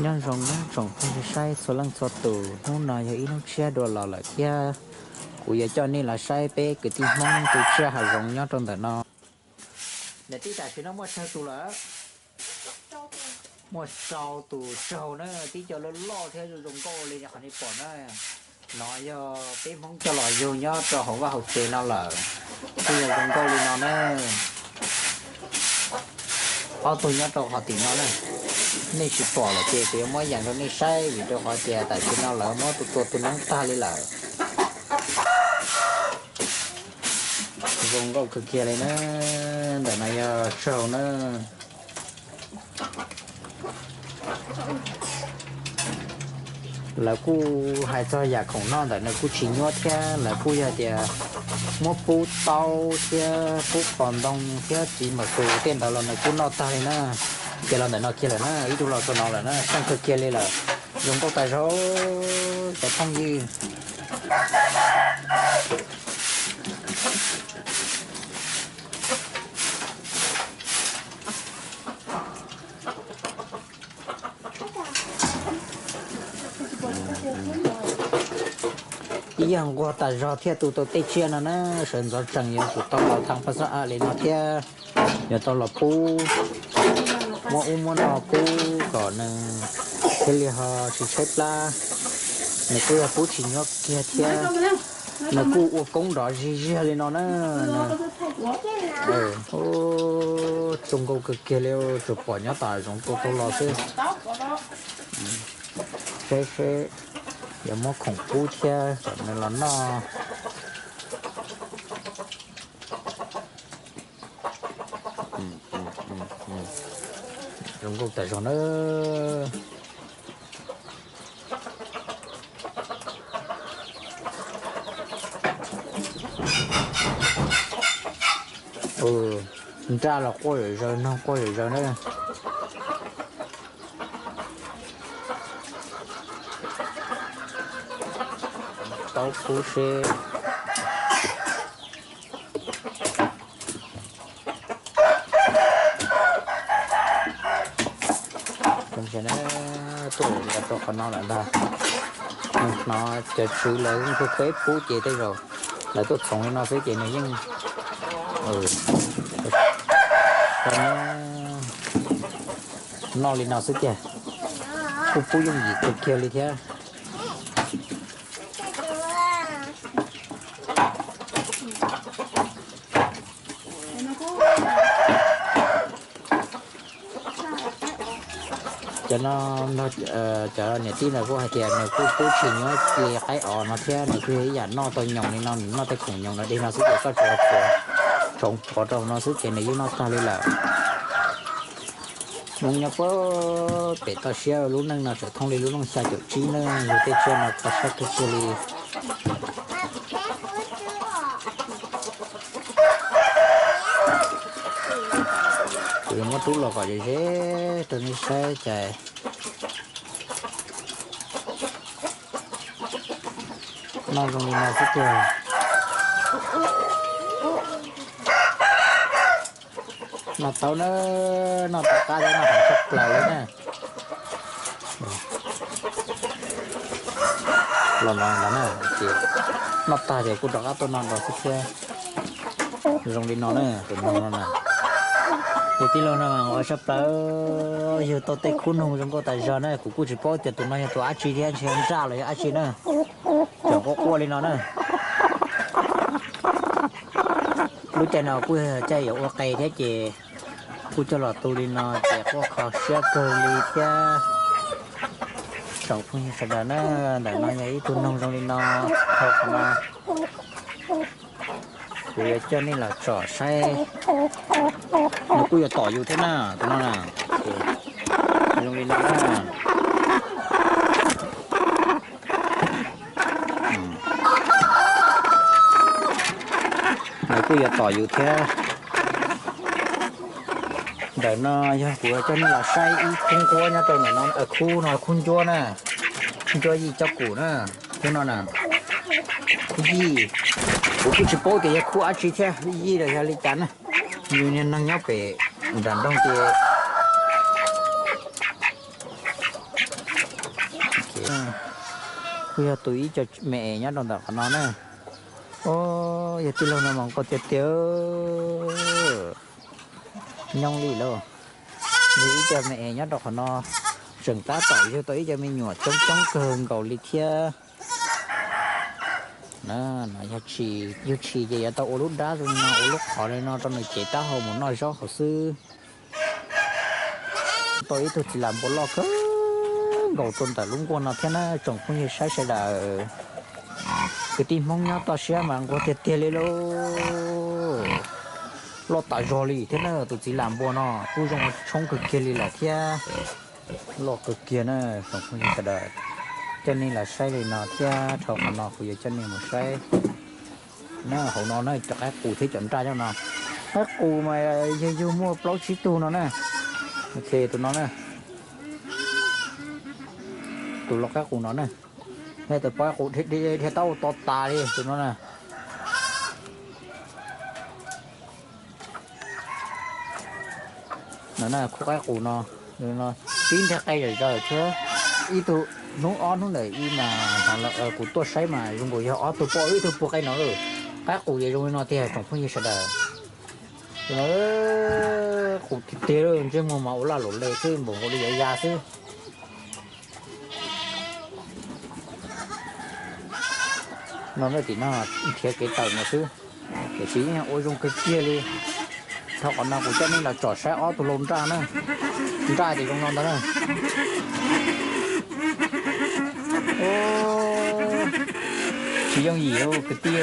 Nyob zoo nawb tsoom phooj ywg saib txhua leej txhua tus, hnub no yog ib hnub tshiab dua los lawm thiab kuv yuav coj nej los saib peb kwv tij Hmoob tu tsiaj hav zoov nyob rau ntawm no. Niam tij tam sim no muaj tsawg tus lawm? Muaj rau tus tsaug na, tib co loj loj thiab zoo zoo nkauj li qhov nej pom na. No yog peb Hmoob coj los yug nyob rau hauv vaj hauv tsev no lawm, kuj yog zoo nkauj li no na. Ob tug nyob rau qhov tim no na, nej tsis pom lawm ces kuv yuav muab yees rau nej saib vim rau qhov tias tam sim no lawv muab tus tua tu noob tag li lawm. Zoo nkauj kawg kiag li na, ntawm no yog tsaug na. Lawv kuj hais txog yam khoom noj ntawm no kuj tsis nyuab thiab, lawv kuj yog tias muab pub taub thiab pub qos ntoo thiab txiv maum tus tej ntawd los nws kuj noj tag li na. Ces los ntawm no kiag lawm na, ib tug los txog no lawm na, seej kawg kiag li lawm. Zoo nkauj tas zog cov phooj ywg. Ib yam nquag tas zog thiaj tu tau tej tsiaj no na, sawv ntxov tsees yuav tsum tau los thaj paj xab a li no thiab, yuav tau los pub, muab ub muab no pub kom nws thiaj li ho tsis tshaib plab. Nws kuj yog pub tsis nyuab kiag thiab, nws kuj ua koob nrov zig ziag li no na. Zoo nkauj kawg kiag li, tsuas pom nyob tom zoov tua tau los xwb. Seb seb yuav muab khoom pub thiab kom nws los noj. Zoo nkauj tas zog na. Nraj los quaj zom zaws, noog quaj zom zaws na. Taub kub seb. Tuaj los rau qhov no lawm ntag. Hnov cov tswv lawv yeej pub pub ces tej zaum lawv tuaj txhoov li no xwb ces nws yeej noj li no xwb tiag. Kuj pub yooj yim kawg kiag li thiab. Cov no, cov niam tij ntawd kuj hais tias nws kuj pub tsis nyuab li qaib os no thiab, nws kuj yog ib yam noj tau nyoos li no, nws noj tej khoom nyoos no deg no xwb ces koj tsuas tshoov pov rau no xwb ces nws yeej noj tag li lawm. Hmoob nyob puag pem toj siab lub neej no tseem thooj li lub neej xya caum tsib na, yug tej tsiaj no kho siab kawg kiag li. Kuv yuav muab rub los kom ze ze rau nej saib cas. Noj zoo li no xwb tiag. Noj tau na, noj tau qab thiab, noj heev tshaj plaws li na. Los no ntag na, ces noj tag ces kuj rov qab tuaj noj nrog xwb thiab. Zoo li no na, tus noog no na. Tus tij laug no nquag tshaj plaws, yug tau tej khub noog zoo nkauj tas zog na, kuv kuj tsis paub tias tus no yog tus dab tsi thiab, ntshe nraj los yog dab tsi na. Tseem quaj quaj li no na. Lub caij no kuj yog caij yuav ua qe thiab ces kuj coj los tu li no ces quaj kho siab kawg li thiab. Tsoom phooj ywg sawv daws na, ntawm no yog ib tug noog zoo li no, thaum qhov no kuv yuav coj nej los tsom saib. Nws kuj yuav tom yus thiab na, tus no na. Zoo li no na. Nws kuj yuav tom yus thiab. Ntawm no yog kuv coj nej los saib ib khub nquab nyob rau ntawm no, khub no khub ncuab na, khub ncuab yij cob kum na, khub no na, khub yij. Kuv kuj tsis paub tias yog khub dab tsi thiab, yij los yog li cas na. Yus niag neeg nyob pem nram nroog ces Kuj yog tus ib co me es nyob rau ntawm qhov no na. Os, yog tij laug no mas nquag tiag tiag. Nyob li lauj. Yog ib co me es nyob rau qhov no, tseem tab tom yug tau ib co me nyuam coob coob kawg nkaus li thiab. No yog tshis, yug tshis ces yuav tau ua lub dab zoo no, ua lub qhov li no rau nws cev taub hau mus noj zaub hauv xwb. Tau ib tug txiv lam npua loj kawg nkaus rau ntawm lub nkuaj no thiab na tsoom phooj ywg saib sawv daws. Kwv tij Hmoob nyob toj siab mas nquag tiag tiag li lauj. Loj tas zog li thiab na, tus txiv lam npua no kuj zoo tshoob kawg kiag li lawm thiab. Loj kawg kiag na tsoom phooj ywg sawv daws. Coj nej los saib li no thiab dhau qhov no kuv yuav coj nej mus saib. Na hauv no na cov qaib qus thiab cov nraj nyob no. Qaib qus mas yug yug muaj plaub tsib tug no na. Ok, tus no na. Tus lau qaib qus no na. Neb tus poj qus dhia taub hau to tas li tus no na. No na khub qaib qus no, pib nteg qe zom zaws thiab. Ib tug hnub ob hnub ntawm ib mas kuv tuaj saib mas zoo nkaus yog ob tug poj ib tug puag qe no lawm. Qaib qus ces zoo li no tiag tsoom phooj ywg sawv daws. Qus tiag tiag, ntsej muag mas ua laj luam le xwb, npaum nkaus li yuav ya xwb. No tim no nrhiav kev tawm no xwb, tiam sis yeej ua zoo kawg kiag li. Dhau qhov no kuv coj nej los tsom saib ob tug lau nraj na. Nraj ces zoo no ntag na. Tsis yooj yim kwv tij.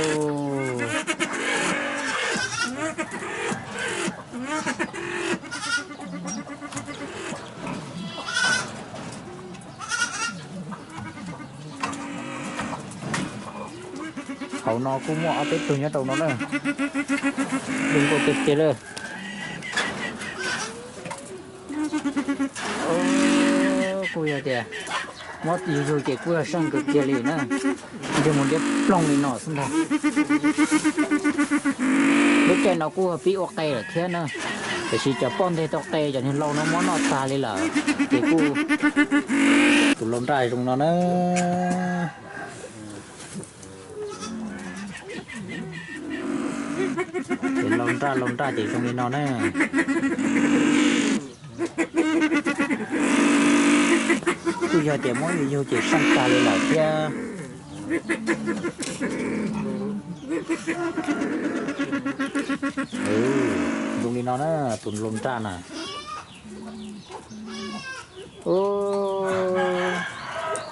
Hauv no kuj muaj ob peb tug nyob rau no na. Zoo nkauj tiag tiag li. Kuj yog tias muab yug yug ces kuj yog seej kawg kiag li na. Ntsej muag liab ploog li no xwb ntag. Lub caij no kuj pib ua qe lawm thiab na, tiam sis cov poj nteg tau qe cov niag lau no muab noj tag li lawm ces kuj, tus lau nraj zoo no na. Tus lau nraj lau nraj ces zoo li no na. Kuj yog tias muab yug yug ces seej tag li lawm thiab. Zoo li no na, tus lau nraj na.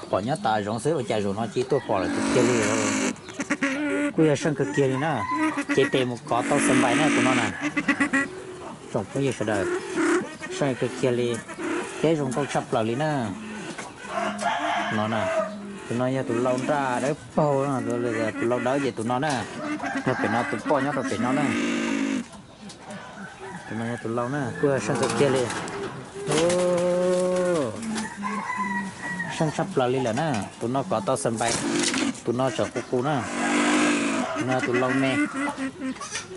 Pom nyob tas zoov xwb ua cas zaum no cia tuaj pom lawm tiag tiag li. Kuj yog seej kawg kiag li na. Cev tes mus kov tau xas npais na tus no na. Tsoom phooj ywg sawv daws, seej kawg kiag li thiab zoo nkauj tshaj plaws li na. No na, tus no yog tus lau nraj dawb paug, tus lau dawb ces tus no na. Yog pem no tus poj nyob rau pem no na. Tus no yog tus lau na, kuj seej kawg kiag li. Seej tshaj plaws li lawm na. Tus no kov tau xas npais, tus no tseem qus qus na. Tus no tus lau me,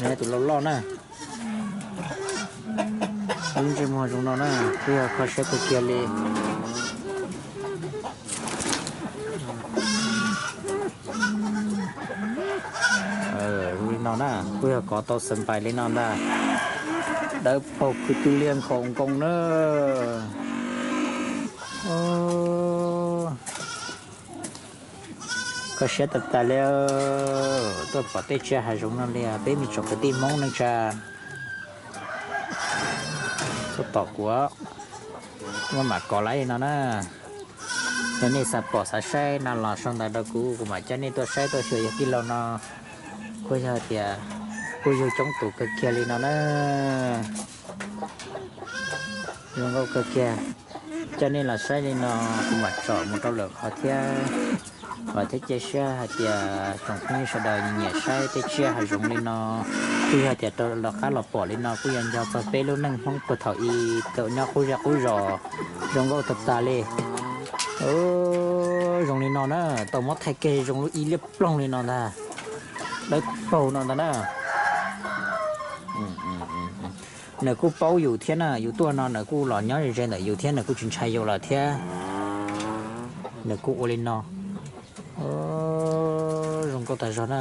no yog tus lau loj na. Lub ntsej muag zoo no na, kuj yog kho siab kawg kiag li. Zoo li no na, kuj yog kov tau xas npais li no ntag. Dawb paug kws tw liag nkhaus nkoos na. Kho siab tas tas li, tuaj pom tej tsiaj hav zoov no li peb me tsoom kwv tij Hmoob neej tsa. Tuaj tom kuv, muab mam kov laib li no na. Yog nej xav pom xav saib no los sau ntawv rau kuv, kuv mam coj nej tuaj saib tuaj xyuas yog tij laug no. Kuj yog tias kuj yug coob tus kawg kiag li no na. Zoo nkauj kawg kiag. Coj nej los saib li no, kuv mam tsom mus rau lwm qhov thiab. Vam thiab cia siab hais tias tsoom phooj ywg sawv daws nyiam saib tej tsiaj hav zoov li no, kuj yog tias rau lawv qab los pom li no kuj yog nco txog peb lub neej Hmoob puag thaum ub tau nyob qub zej qub zos zoo nkauj tag tas li. Zoo li no na, tau muab thaij kiag zoo lub ib liab ploog li no ntag, dawb paug no ntag na. Nws kuj paub yus thiab na, yus tuaj no nws kuj los nyob ze ze ntawm yus thiab, nws kuj tsis ntshai yus lawm thiab. Nws kuj ua li no. Zoo nkauj tag zog na.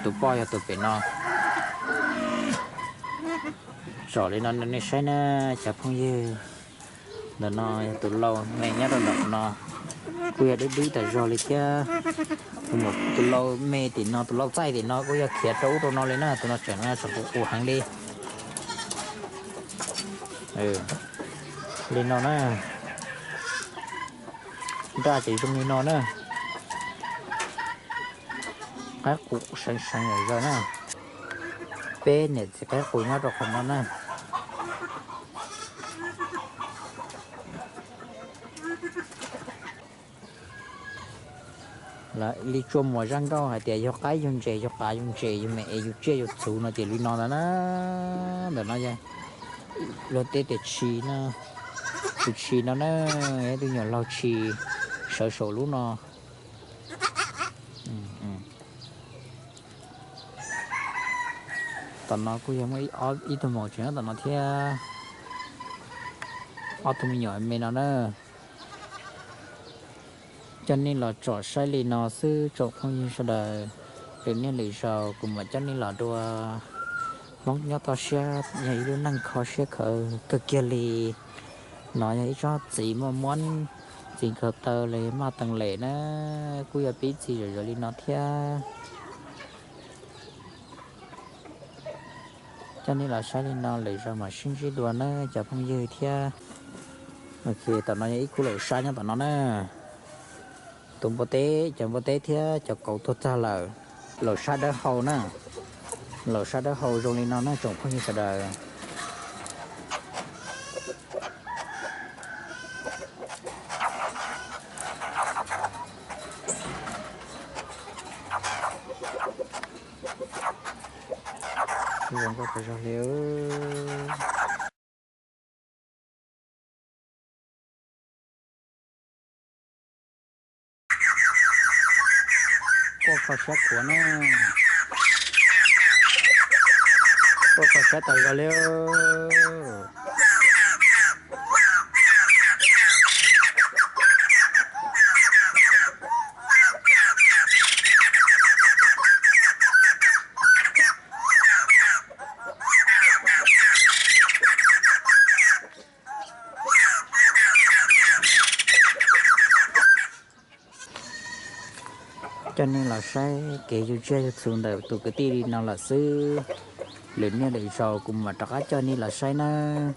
Tus poj yog tus pem no. Tsom li no nej saib na cov phooj ywg. Ntawm no yog tus lau me nyob rau ntawm no, kuj yog dub dub tas zog li thiab. Tus lau me tim no, tus lau txaij tim no kuj yog khiav rau ub rau no li na, tus no tseem no tseem qus qus heev li. Li no na, nraj ces zoo li no na. Qaib qus seev seev zom zaws na. Peb niam txiv qaib qus nyob rau qhov no na. Li tsuas muaj zaj nkauj hais tias yog qaib yug ntses, yog qav yug ntses, yug me es yug tsiaj yug txhu no ces li no ntag na. Ntawm no yog luag tej tias tshis no, tus tshis no na, tus nyuam laug tshis sawv saum lub no. Tom no kuj yog muaj ib tug maum tseem nyob tom no thiab, ob tug me nyuam me no na. Coj nej los tsom saib li no xwb tsoom phooj ywg sawv daws, lwm niaj lwm zaus kuv mam coj nej los dua. Hmoob nyob toj siab yog ib lub neej kho siab kawg kiag li. No yog ib tsob txiv muaj muab, txiv nkaug taw los yog maj tees lem na, kuj yog pib txi zom zaws li no thiab. Coj nej los saib li no lwm zaus mam sib ntsib dua na cov phooj ywg thiab. Tom no yog ib khub laum sab nyob tom no na. Tus npua teb, cov npua teb thiab cov kauv tuag tag lawm. Laum sab dawb hau na, laum sab dawb hau zoo li no na tsoom phooj ywg sawv daws. Zoo nkauj tas zog li. Quaj kho siab khuav na. Quaj kho siab tas zog li. Coj nej los saib kev yug tsiaj yug txhu ntawm tus kwv tij li no lawm xwb. Lwm niaj lwm zaus kuv mam rov qab coj nej los saib nawb.